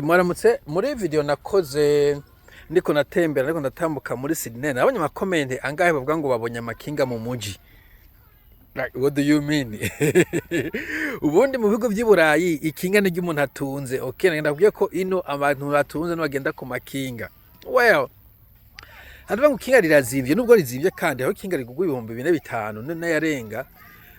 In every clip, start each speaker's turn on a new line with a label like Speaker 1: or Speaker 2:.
Speaker 1: Mwaramutse. Muri video nakoze ndiko natembera, ndiko ndatambuka muri Sydney, nabonye ama comments angahe bavuga ngo babonye amakinga mu muji. Like, what do you mean? Ubundi mu bihugu vy'i Burayi ikinga ni ry'umuntu atunze. Okay, ndakubwiye ko ino abantu batunze bagenda ku makinga. Well, haravuga ngo ikinga rirazimvye. Nubwo rizimvye kandi aho ikinga rigurwa 4000, 5 n'ayarenga,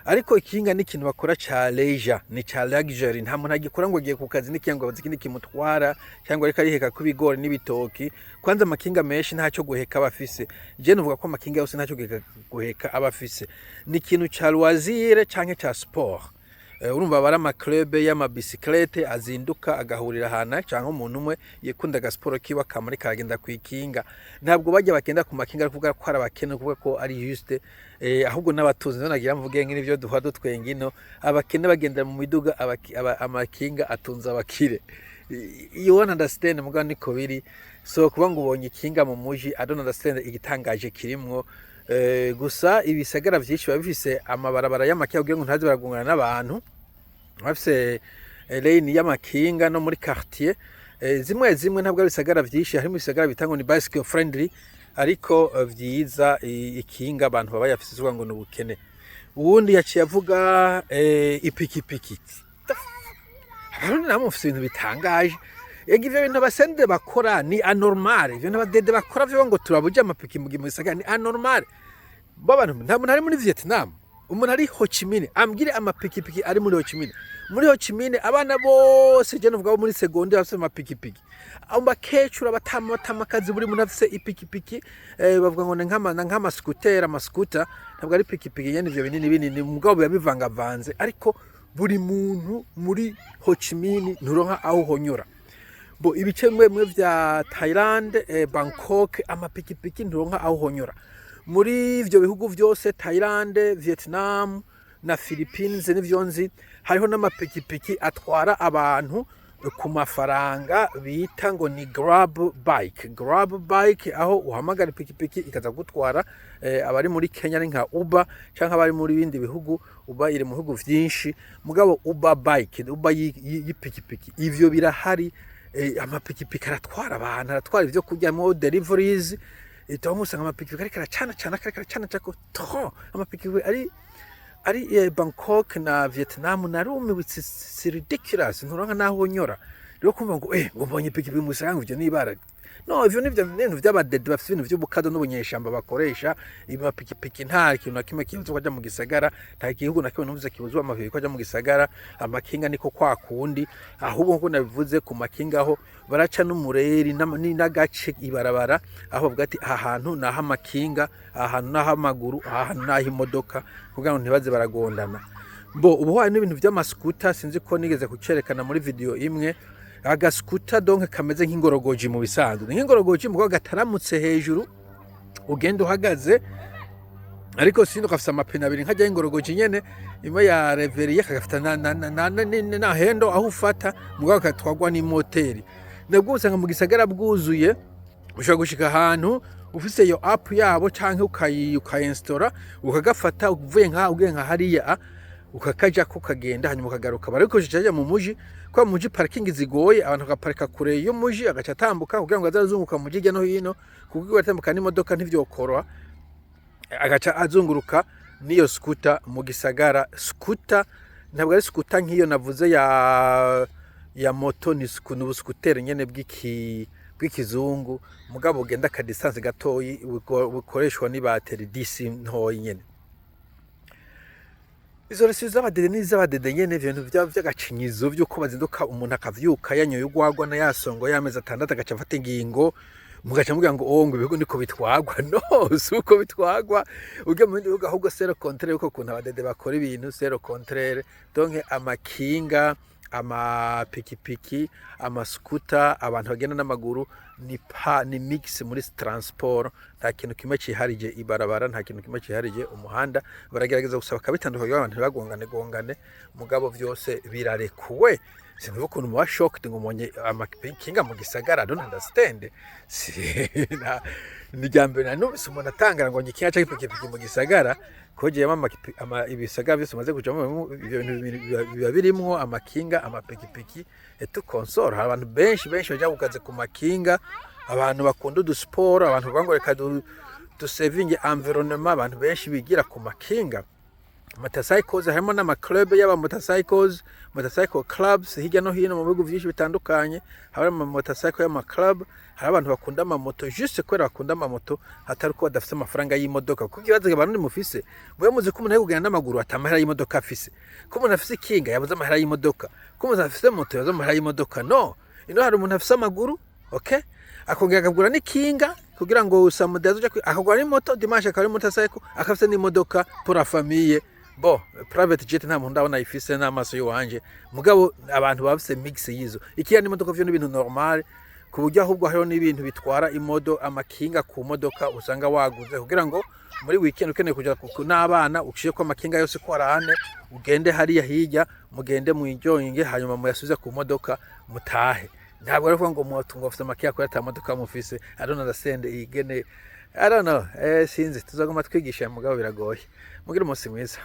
Speaker 1: ariko ikinga ni ikintu bakora ca leisure, ni ca luxury. Nta muntu agikora ngo agiye ku kazi n'ikinga, ngo abaze ikindi kimutwara cyangwa ariko ariheka ko ibigori n'ibitoki. Kwanza amakinga menshi ntacyo guheka aba afise. Je nuvuga ko amakinga yose ntacyo guheka aba afise. Ni ikintu ca loisir canke ca sport. Urumva aba ari ama club y'ama bicyclette azinduka agahurira ahantu, canke umuntu umwe yikunda agasiporo kiwe akamureka aragenda kw'ikinga. Ntabwo bajya bagenda ku makinga ari kuvuga ko ari abakene, kuvuga ko ari juste, ahubwo n'abatuzi. None nagira mvuge nk'ivyo duhora dutwenga ino: abakene bagendera mu miduga, amakinga atunze abakire. You won't understand, mugabo niko biri. So kuba ngo ubonye ikinga mu muji, I don't understand igitangaje kirimwo. Gusa ibisagara vyinshi biba bifise amabarabara y'amakinga kugira ngo ntaze baragongana n'abantu, bafise lane y'amakinga no muri quartier zimwe zimwe. Ntabwo ari ibisagara vyinshi, harimo ibisagara bita ngo ni bicycle friendly, ariko vyiza ikinga abantu baba bayafise uvuga ngo ni ubukene. Uwundi yaciye avuga ipikipiki. Abarundi nabo mufise ibintu bitangaje. Ega ivyo bintu abasende bakora ni anormal. Ivyo bintu abadede bakora vyo ngo turabuje amapiki mu gisagara ni anormal. Bo abantu, nta muntu ari muri Vietnam, umuntu ari Ho Chi Minh ambwire amapikipiki ari muri Ho Chi Minh. Muri Ho Chi Minh abana bose, je nuvuga bo muri seconde, bafise amapikipiki. Abo bakecuru, abatama, batamakazi, buri muntu afise ipikipiki. Bavuga ngo ni nk'ama scooter, ama scooter ntabwo ari pikipiki nyene, ivyo binini binini, mugabo biba bivangavanze. Ariko buri muntu muri Ho Chi Minh, nturonka aho uhonyora. Bo ibice bimwe bimwe vya Thailand, Bangkok, amapikipiki nturonka aho uhonyora. Muri ivyo bihugu vyose, Thailand, Vietnam na Philippines n'ivyo nzi, hariho n'amapikipiki atwara abantu ku mafaranga bita ngo ni Grab bike. Grab bike, aho uhamagara ipikipiki ikaza gutwara. Abari muri Kenya ni nka Uber, canke abari muri bindi bihugu, Uber iri mu bihugu vyinshi, mugabo Uber bike, Uber y'ipikipiki, ivyo birahari. Amapikipiki aratwara abantu, aratwara ivyo kurya mo deliveries. Tuba usanga amapikipiki ariko aracana cana, ariko aracana cana trop. Amapikipiki ari Bangkok na Vietnam, narumiwe. It's ridiculous, nturonka naho unyora. Rero kumva ngo ngo mbonye ipikipiki mu ngo ivyo nibara, no, ivyo nivyo bintu vy'abadede bafise ibintu vy'ubukado n'ubunyeshamba bakoresha amapikipiki. Nta kintu na kimwe kibuza ko mu gisagara, nta gihugu na kimwe numvise kibuzwa amapikipiki ko aja mu gisagara. Amakinga niko kwa kundi, ahubwo nkuko nabivuze, ku makinga aho baraca n'umureri n'agace ibarabara, aho bavuga ati aha hantu ni ah'amakinga, aha hantu ni ah'amaguru, aha hantu ni ah'imodoka, kugira ngo ntibaze baragondana. Bo ubu hari n'ibintu vy'ama scooter, sinzi ko nigeze kucerekana muri video imwe. Aga scooter donc kameze nk'ingorogoji, mu bisanzwe ni nk'ingorogoji mugabo gataramutse hejuru, ugenda uhagaze, ariko sino gafise amapine abiri nkajya y'ingorogoji nyene, imwe ya reveriye, kagafita na hendo aho ufata, mugabo katwagwa n'imoteri. Nabwo usanga mu gisagara bwuzuye. Ushobora gushika ahantu ufise iyo app yabo canke ukayinstora, ukagafata uvuye nka ugiye nka hariya, ukakajako ukagenda, hanyuma ukagaruka. Barabikoresha cyane mu muji, kuko mu muji parking zigoye, abantu bagaparika kure y'umuji, agaca atambuka kugira ngo aze arazunguruka mu muji hirya no hino, kuko atambuka n'imodoka ntivyokoroha, agaca azunguruka n'iyo scooter mu gisagara. Scooter ntabwo ari scooter nk'iyo navuze ya moto, ni ubu scooter nyene bw'ikizungu, mugabo bugenda aka distance gatoyi, bukoreshwa n'ibateri DC ntoyi nyene. Izo resi z'abadede ni iz'abadede nyene, ibintu vy'agacinyizo vy'uko bazinduka, umuntu akavyuka yanyoye urwagwa na yasongo y'amezi 6, agaca afata ingingo, mugaca mugira ngo oh, ngo ibihugu niko bitwagwa. No, si uko bitwagwa. Ugiye mu bindi bihugu ahubwo c'est le contraire, uko kuntu abadede bakora ibintu, c'est le contraire. Donc amakinga, amapikipiki, ama scooter, abantu bagenda n'amaguru, ni pa ni mix muri transport. Nta kintu kimwe ciharije ibarabara, nta kintu kimwe ciharije umuhanda. Baragerageza gusa bakabitandukanya kugira abantu ntibagongane gongane, mugabo vyose birarekuwe. Sinumva ukuntu muba shocked ngo mubonye amakinga mu gisagara. I don't understand. Ni irya mbere nari numvise umuntu atangara ngo ikinga canke ipikipiki mu gisagara, ko jyewe ibisagara vyose maze kujamwo, ivyo bintu biba birimwo amakinga, amapikipiki et consorts. Hari abantu benshi benshi baja kukazi ku makinga, abantu bakunda udusiporo, abantu bavuga ngo reka dusevinge environnement, abantu benshi bigira ku makinga, motorcycles. Harimo n'ama club y'aba motorcycles, motorcycle clubs hirya no hino mu bihugu byinshi bitandukanye. Hari ama motorcycle y'ama club, hari abantu bakunda amamoto juste kubera bakunda amamoto, hatari uko badafise amafaranga y'imodoka. Kuko ikibazo abantu mufise, mube muzi ko umuntu ari kugenda n'amaguru atamahera y'imodoka afise, ko umuntu afise ikinga yabuze amahera y'imodoka, ko umuntu afise moto yabuze amahera y'imodoka. No ino hari umuntu afise amaguru, okay, akongera akagura n'ikinga kugira ngo samedi azoja akagura n'imoto, dimanche akaba ari motorcycle, akafise n'imodoka pour la famille. Bon, private jet nta muntu ndabona ifise n'amaso y'uwanje, mugabo abantu bafise mix yizo ikiya n'imodoka, vyo n'ibintu normal, ku buryo ahubwo hariho n'ibintu bitwara amakinga ku modoka usanga waguze kugira ngo muri weekend ukeneye kuja n'abana, uciye ko amakinga yose ko arane, ugende hariya hirya, mugende mwijoyinge, hanyuma muyasubize ku modoka mutahe. Ntabwo ari ukuvuga ngo moto ngo afite amakinga kubera ata modoka mufise. I don't understand igene, I don't know. Sinzi, tuzaguma twigisha, mugabo biragoye. Mugire umunsi mwiza.